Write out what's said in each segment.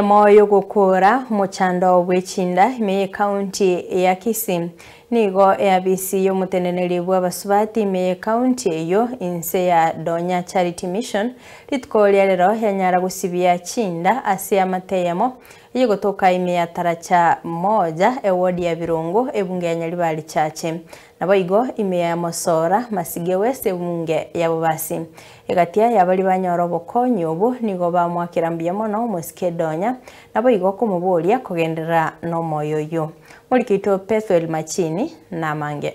Moyo gokora omochando bw'echinda ime y'ekaunti ya Kisii. Nigo eabisi y'omoteneneri bw'abasubati ime y'ekaunti eyio inse ya Donya Charity Mission rituko ria rero yanyara gosibia chinda ase amateyemo eyegotoka ime ya Taracha Moja ewodi ya Birongo ebunge ya Nyaribari Chache. Naboigo ime ya Mosora, Masige West ebunge ya Bobasi. Egatia y'abaria banyora obokonyi obo nigo bamoakera mbuya mono omosike Donya, naboigo komoboria kogenderera nomoyo oyio. Moriki oito Pethuel Machini namange.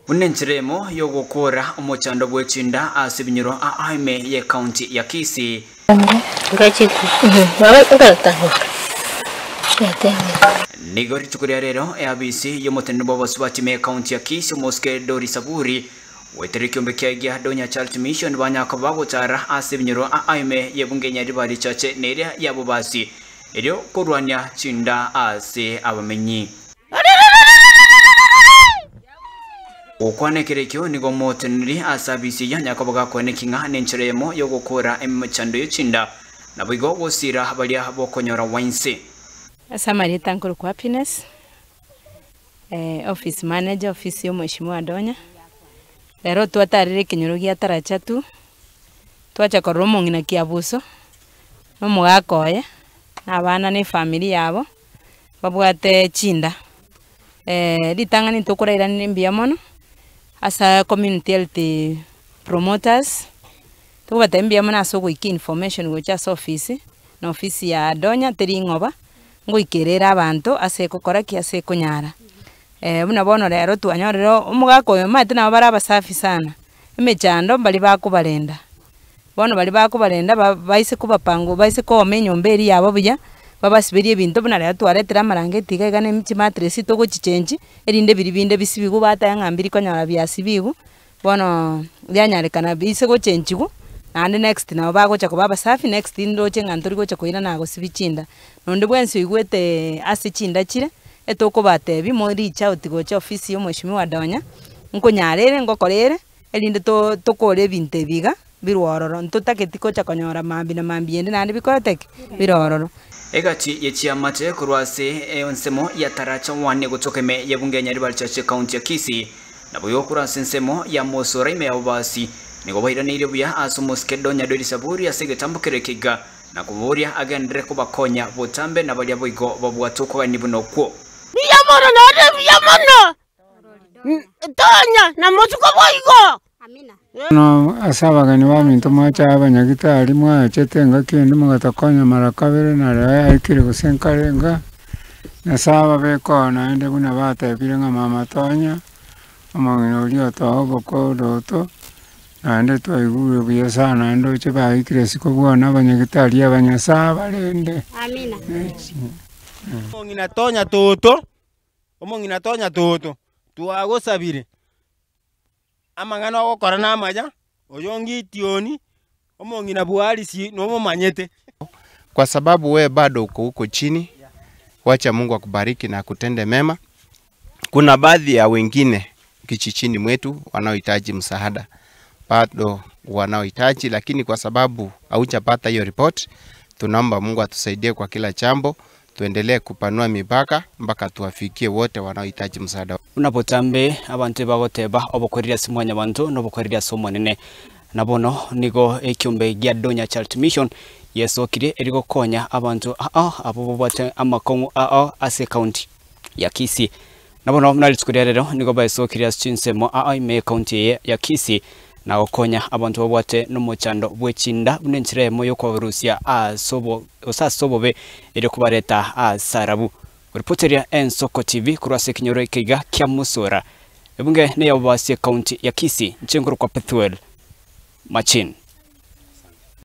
Buna enchera emo y'ogokoora omochando bw'echinda ase ebinyoro aa ime y'ecounty ya Kisii. Nigo rituko ria rero eabisi y'omoteneneri bw'abasubati ime y'ecounty ya Kisii omosike Doris Saburi goetera ekiombe kiaye gia Donya Charity Mission banyaka bagotara ase ebinyoro aa ime y'ebunge ya Nyaribari Chache na eria ya Bobasi erio korwania chinda ase abamenyi. Gokwana ekero ekio nigo omoteneneri ase abisi eyio Yakobo gakwana eking'a nenchera eyemo y'ogokoora emechando ye chinda, naboigo gosiira baria bokonyora gwa inse. Ase amarieta nkorokwa Happiness, office manager ofisi ya omweshimiwa Donya, rero twatarire ekenyoro gia Taracha tu, twacha korora omong'ina Kiabuso, na omogaka oye, na abana na efamiri yabo, babwate chinda. Ritang'ani tokorairania mbuya mono, ase community health promoters, togobatebia mbuya mono ase ogoikia information gocha ase ofisi, na ofisi ya Donya teri ng'oba, ngoikera ere abanto ase egokora ki ase ekonyara. Buna bono rero twanyorire omogaka oyo omanyete nabo bare abasafi sana, emechando mbaria bakobarenda. Bono baria bakobarenda ba baise kobapanga baise kooma enyomba eria yabo buya, babasiberie ebinto buna rero twaretire amarangeti iga iga na chimatress togochichengi, erinde biria binde bisibigwe bateba ng'a mbiri konyora biasibigwe, bono rianyarekana biise gochenchigwa, naende next nabo bagocha koba abasafi, next ndoche ng'a ntori gocha koirana gosibia chinda. Nonde bwensi oigwete ase chinda chire, etokobatebia mo reach out gocha ofisi ya omweshimiwa Donya, nkonyara ere ngokora ere. Erinde to tokore ebinto ebi iga, birwe ororo, ntotageti gocha konyora mambia na mambia ende naende bikorete ki? Bire ororo. Egati ye chiamate korwa ase ensemo ya Taracha one gotoka ime y'ebunge ya Nyaribari Church ekaunti ya Kisii, naboigo korwa ase ensemo ya Mosora ime ya Bobasi, nigo bairaneirie buya ase omosike Donya Dori Saburi ase egetambo keria ekiga, na komoboria agenderere kobakonya botambe na baria boigo babwate okogania buna okwo. Mbuya mono naende mbuya mono. Tonya na mosuko boigo. Bono ase abageni baminto mwacha abanyagitari mwachete engaki ende mogatokonya mara kabere na rero yaikire gose nkare iga, Nyasae ababeke oo naende buna batebire ng'a mama tonya, omong'ina oria otoa oboko odoto, naende twaigure buya sana naende oche baikire isiko bwana abanyagitari aba Nyasae abarende. Omong'ina tonya toto. Omong'ina tonya toto, twagosabire, amang'ana ogokora namaya, oyo Gidioni, omong'ina bw'Arisi nomomanyete. Kwa sababu wewe bado uko huko chini, wacha Mungu akubariki na akutende mema. Kuna baadhi ya wengine kijijini mwetu wanaohitaji msaada bado wanaohitaji, lakini kwa sababu haujapata hiyo report, tunaomba Mungu atusaidie kwa kila jambo, tuendelee kupanua mipaka mpaka tuwafikie wote wanaohitaji msaada. Buna botambe abanto ebagoteba, Obokoreri ase Mwanyabanto nobokoreri ase Omonene. Na bono nigo ekiombe gia Donya Charity Mission giesokire eri gokonya abanto ao abwo babwate amakong'u ao ase ecounty ya Kisii. Na bono buna rituko ria rero nigo baesokirie ase chinsemo ao ime y'ecounty eye ya Kisii na gokonya abanto babwate nomochando bwe chinda buna enchera eyemo yokobarusia ase obo gose ase obobe erio kobareta ase arabu. Oripoteria Ensoko TV korwa ase ekenyoro eke iga kia Musura, ebunge ney'ababasi ecounty ya Kisii, inche nkorokwa Pethuel Machin.